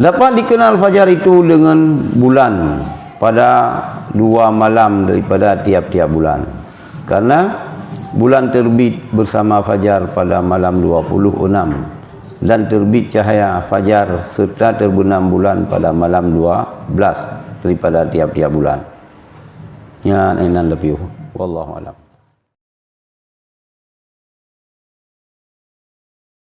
Dapat dikenal fajar itu dengan bulan pada dua malam daripada tiap-tiap bulan. Karena bulan terbit bersama fajar pada malam dua puluh enam dan terbit cahaya fajar serta terbenam bulan pada malam dua belas daripada tiap-tiap bulan. Nyan inan leupie. Wallahu a'lam.